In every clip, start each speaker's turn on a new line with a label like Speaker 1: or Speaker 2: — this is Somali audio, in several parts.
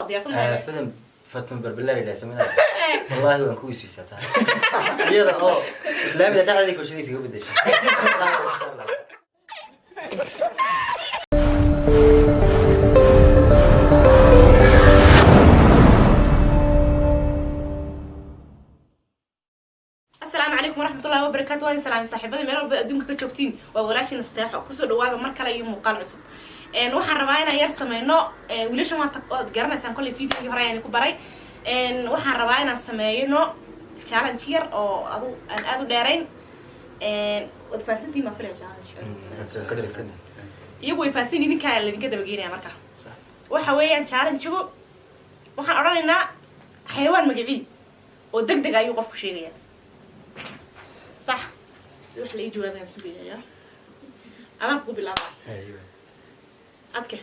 Speaker 1: Diyaarsan tahay.
Speaker 2: Aafadan Fatun Barbalari la sameyna, wallahi waan ku weysiisataa iyada oo laamida dhexdeeda koshadiisa ka bedeshay.
Speaker 1: Asalaamu calaykum waraxmatullahi wabarakaatu. Waan salaamay saaxiibada meel walba adduunka ka joogtiin. Waa walaashiina Sadeexo. Kusoo dhawaada mar kale iyo muuqaal cusub. Waxaan rabaa inaan yar sameyno wiilashan waad garanaysaan kolley, videogii hore ayaan ku baray. Waxaan rabaa inaan sameyno challenge yar oo adu aan aada u dheerayn. Waad fahansantihiin baan filaya challenge.
Speaker 2: Ka dhirigsan.
Speaker 1: Iyagu way fahansan, idinkaa laydinka dabageynaya. Marka waxa weeyaan challenge-gu, waxaan odhanaynaa xayawaan magacii oo deg deg ayuu qofku sheegaya. Sax si wax la ii jawaabayaan sugayaya. Adaan kugu bilaabaa. Adke,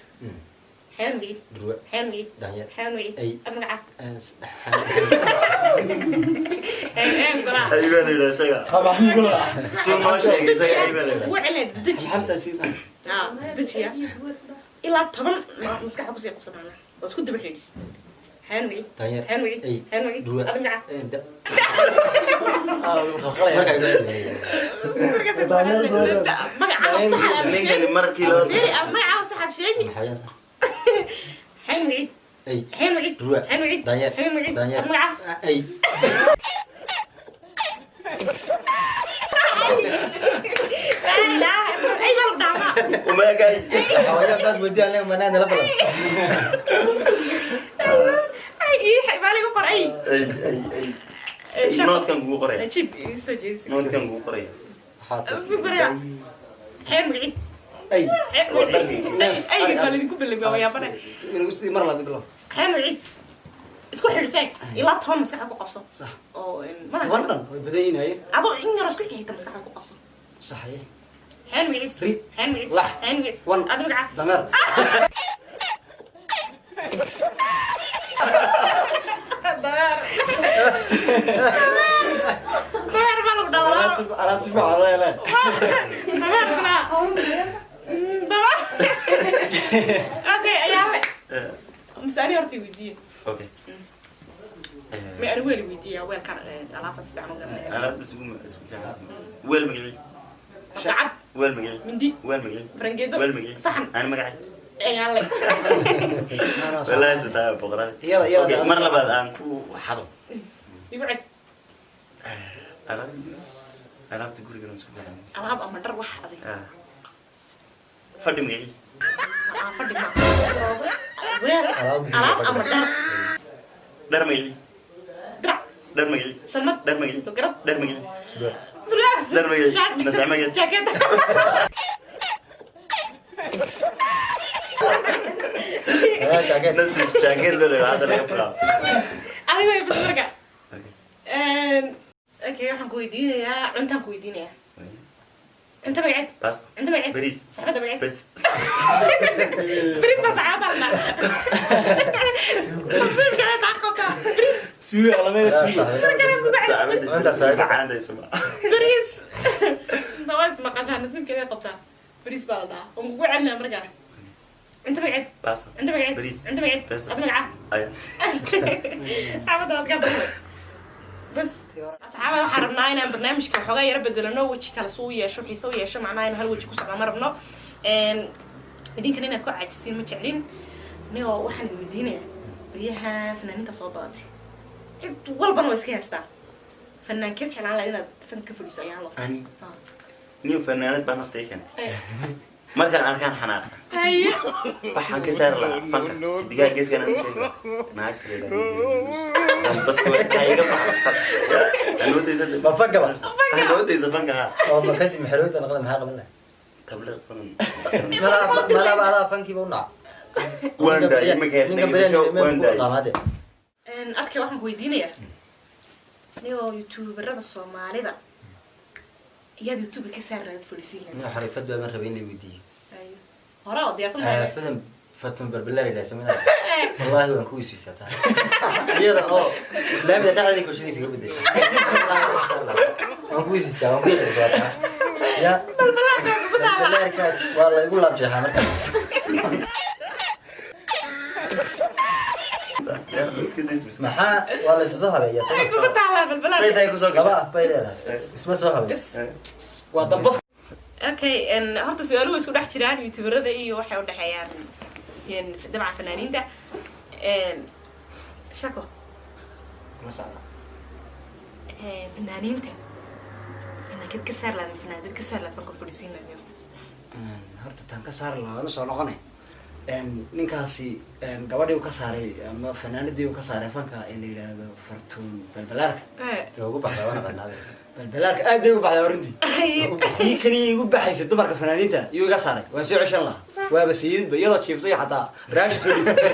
Speaker 1: xayawaan magacii.
Speaker 2: Dhurwa.
Speaker 1: Xayawaan magacii.
Speaker 2: Daanyeer.
Speaker 1: Xayawaan magacii.
Speaker 2: Ay.
Speaker 1: Ad magaca een golaa.
Speaker 3: Ay baa la yidhaha isaga. Suu noo sheegay isaga, ay baa la yidhaha.
Speaker 1: Ugu celinaya, dedeji. Ah, dedejiya ilaa 10 maskaxda kusii qabsa macnaha oo isku daba xidhiidhis. Xayawaan magacii.
Speaker 2: Daanyeer.
Speaker 1: Xayawaan magacii.
Speaker 2: Ay.
Speaker 1: Xayawaan magacii.
Speaker 2: Dhurwa.
Speaker 1: Ad magaca. Magaca saxa.
Speaker 3: Ninkani markii loo
Speaker 1: Magaca saxaad sheegi.
Speaker 2: Xayawaan sax.
Speaker 1: Xayawaan magacii.
Speaker 2: Ay.
Speaker 1: Xayawaan magacii.
Speaker 2: Dhurwa.
Speaker 1: Xayawaan magacii.
Speaker 2: Daanyeer.
Speaker 1: Xayawaan magacii.
Speaker 2: Daanyeer.
Speaker 1: Ad magaca.
Speaker 2: Ay.
Speaker 1: Laa ilaaha illa, ay baa lagu dhamaa.
Speaker 3: Umaagay.
Speaker 2: Xayawaan baad moodiyaan leen manaa nala badan.
Speaker 1: Ay ii baa lagu qor ay.
Speaker 3: Ay ay ay, noodkan kugu qoraya.
Speaker 1: Najib ii soo jeedisi.
Speaker 3: Noodkan kugu qoraya.
Speaker 2: Waxaa
Speaker 1: Sugaya xayawaan magacii.
Speaker 2: Ay.
Speaker 1: Xayawaan magacii. Ay ay baa laydinku bilaabay, waa yaabane.
Speaker 2: Mar laad bilo.
Speaker 1: Xayawaan magacii isku xidhisay ilaa 10 maskaxda ku qabso.
Speaker 2: Sax.
Speaker 1: Oo
Speaker 2: 10
Speaker 1: madaxa
Speaker 2: dhan way badan yihiin, haye.
Speaker 1: Adoo in yaroo isku xigta maskaxda ku qabso.
Speaker 2: Sax, haye.
Speaker 1: Xayawaan magaciis.
Speaker 2: Ri.
Speaker 1: Xayawaan magaciis.
Speaker 2: Lax.
Speaker 1: Xayawaan magaciis.
Speaker 2: Wan.
Speaker 1: Ad magaca.
Speaker 2: Dameer.
Speaker 1: Dameer, dameer baa lagu dhawaa.
Speaker 2: Anaa si fiican leele.
Speaker 1: Dameer kalaa dameer. Okay, ayaa le mise ani horta weydiiye.
Speaker 3: Okay.
Speaker 1: Ma ani weel weydiiya, weelkan alaabtan si fiican u garanaya.
Speaker 3: Alaabta isugu isku fiican. Weel magacii.
Speaker 1: Gacad.
Speaker 3: Weel magacii.
Speaker 1: Mindi.
Speaker 3: Weel magacii.
Speaker 1: Farangeedo.
Speaker 3: Weel magacii.
Speaker 1: Saxan.
Speaker 3: Ani magacii.
Speaker 1: Ayaa le.
Speaker 3: Wallaahi sadaa boqorada.
Speaker 2: Iyada-
Speaker 3: Okay, mar labaad aan ku xado.
Speaker 1: Igu ced.
Speaker 3: Alaab, alaabta guriga isku fiican.
Speaker 1: Alaab ama dhar wax adig.
Speaker 3: Ah. Fadhi magacii.
Speaker 1: Aa, fadhi ma weel.
Speaker 2: Alaab.
Speaker 1: Alaab ama dhar.
Speaker 3: Dhar magacii.
Speaker 1: Dirac.
Speaker 3: Dhar magacii.
Speaker 1: Shalmad.
Speaker 3: Dhar magacii.
Speaker 1: Garad.
Speaker 3: Dhar magacii.
Speaker 2: Surwaal.
Speaker 1: Surwaal.
Speaker 3: Dhar magacii.
Speaker 1: Shaadh.
Speaker 3: Nasac magacii.
Speaker 1: Jacket.
Speaker 2: Jacket.
Speaker 3: Nasti jacket loo leeyahay hadda laga bilaabo.
Speaker 1: Adiga way bas marka.
Speaker 3: Okay.
Speaker 1: Okay, waxaan ku weydiinayaa cuntaan ku weydiinayaa. Cunto magaceed.
Speaker 3: Bas.
Speaker 1: Cunto magaceed.
Speaker 3: Bariis.
Speaker 1: Saxbada magaceed.
Speaker 3: Bas.
Speaker 1: Bariis waa saxaabada la dhahaa. Taa qabtaa bariis.
Speaker 4: Suuga alameda suuga.
Speaker 3: Saacadda macaandayso ma.
Speaker 1: Bariis dawaas maqashaa nasiibkeeda qabtaa, bariis baa la dhahaa. Waan kugu celinaa markaa. Cunto magaceed.
Speaker 3: Bas.
Speaker 1: Cunto magaceed.
Speaker 3: Bariis.
Speaker 1: Cunto magaceed.
Speaker 3: Bas.
Speaker 1: Ad magaca.
Speaker 3: Aya.
Speaker 1: Xaabada waad ka baxday. Bas asxaabada, waxaan rabnaa inaan barnaamijka waxoogaa yaro bedelano, weji kale suu yeesho, xiise u yeesho, macnaha in hal weji ku socda ma rabno. Idinkana inaad ku caajistiin ma jeclin. Nigoo waxaan idin weydiinayaa, baryaha fanaaniinta soo badatay, cid walbana waa iska haystaa. Fanaankeed jeclaan lahayd inaad fanka ka fadhiiso ayaan lo?
Speaker 3: Ani nin fanaanad baa nafta ii keentay. Markaan arkaan xanaaqa.
Speaker 1: Haye.
Speaker 3: Waxaan ka saari lahaa fanka. Digaag geeskan aan sheego. Naag kale baa bas ku iga baxa. Anoodaysa.
Speaker 2: Ma fanka ba?
Speaker 3: Anoodaysa fanka ha.
Speaker 2: Oo ma kadib maxarood baa noqda, maxaa qaban lahaa?
Speaker 3: Tabliiq badan.
Speaker 2: Malaaba adaa fankiiba u nac.
Speaker 3: Waan daayay iminka hees
Speaker 2: Ninka
Speaker 3: dhageysasho,
Speaker 2: bareen
Speaker 3: waan daayay.
Speaker 2: qaamaade.
Speaker 1: Adkay, waxaan ku weydiinayaa nigoo youtuberada Soomaalida iyaad YouTube ka saari lahayd, fadhiisiin lahayd?
Speaker 2: Nin xariifad baa man rabay in la weydiiyo.
Speaker 1: Haye. Hore oo diyaarsan tahay.
Speaker 2: Aafadan Fatun Barbalari la sameyna, wallahi waan ku weysiisataa iyada oo laamida dhexdeeda koshadiisa ka bedeshay. Waan ku weysiistaa, waan ku weysiisataa ya balbalaarkaas waa la igu laabjeexaa markaas.
Speaker 3: Iska days, iska.
Speaker 2: Maxaa waa la isa soo habeeyaa soo
Speaker 1: Ay kugu taalaa balbalaarka.
Speaker 3: Sayday kusoo
Speaker 2: Laba
Speaker 3: gashay.
Speaker 2: af bay leedahay, isma soo habayso.
Speaker 4: Waa dambas.
Speaker 1: Okay, horta su-aaluhu way isku dhex jiraan, youtuberada iyo waxay udhexeeyaan dabcan fanaaniinta. Shako.
Speaker 4: La socda.
Speaker 1: Fanaaniinta fanaankeed ka saar lahayd, fanaankeed ka saar lahayd fanka fadhisiin lahayd?
Speaker 4: Horta taan ka saari lahaa waan usoo noqonay. Ninkaasi gabadhii uu ka saaray ama fanaanadii uu ka saaray fanka ee la yidhaahdo Fartuun Balbalaarka.
Speaker 2: Dee ugu baxdaa, wana qanaade.
Speaker 4: Balbalaarka aad bay ugu baxdaa runtii. Tii keliya igu baxaysay dumarka fanaaniinta iyuu iga saaray, waan soo ceshan lahaa. Waaba sayididba iyadoo jiiftay, xataa raashi soo dhigtay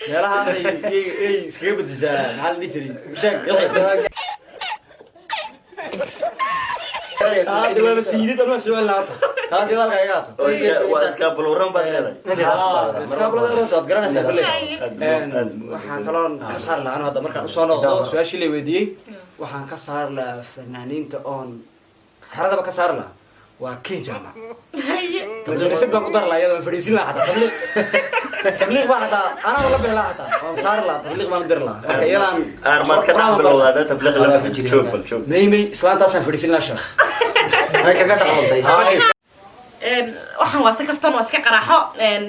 Speaker 4: meelahaas ay iskaga bedeshaa. Maxaa la dhihi jiray? Sheeg. Hadda waaba sayidid, anaa soo celin lahaa horta taas iyada halkaa iga haato.
Speaker 3: Oo waa iska buluuran baad leedahay.
Speaker 4: Iskaabulada waad garanaysaa kulley.
Speaker 3: Aad
Speaker 4: Waxaan kaloon ka saari lahaa anu hadda markaan usoo noqdo su-aashii la weydiiyey, waxaan ka saari lahaa fanaaniinta oon xeradaba ka saari lahaa waa Ken Jaamac. Madrasad baan ku dari lahaa, iyadoo fadhiisin lahaa, xataa tabliiq, tabliiq baa xataa anaa la bixi lahaa, xataa waan saari lahaa, tabliiq baan u diri lahaa marka iyadaan.
Speaker 3: Aarmaad ka dhex bilowdaa haddaa tabliiq la bixi. Joog bal, joog.
Speaker 4: May, may, islaantaasaan fadhiisin lahaa, sheekh.
Speaker 2: Way kaga dhaqmantay.
Speaker 1: Waxaan waa iska kaftan, waa iska qaraaxo.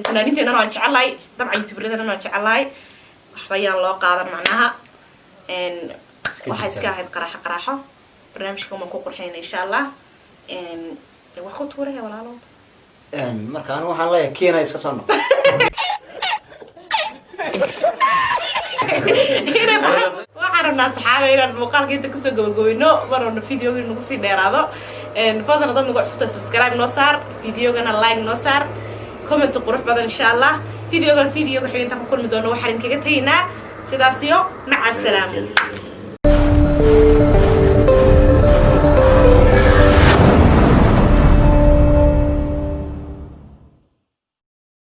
Speaker 1: Fanaaniinteennana waan jecelahay, dabcan youtuberadana waan jecelahay. Waxba yaan loo qaadan macnaha. Waxay iska ahayd qaraaxo, qaraaxo. Barnaamijka umaan ku qurxinayna insha Allah. Wax ku tuuraya, walaalo.
Speaker 4: Marka anigu waxaan leeyahay Kenya iska soo noqo.
Speaker 1: Waxaan rabnaa, saxaaba, inaan muuqaalka inta kusoo gabagabayno marna videoga nagu sii dheeraado. Fadlan dad nagu cusubta, subscribe noo saar, videogana like noo saar, comment qurux badan insha Allah. Videogan videoga xiga intaan ku kulmi doono, waxaan idinkaga tegaynaa sidaas iyo maca asalaama.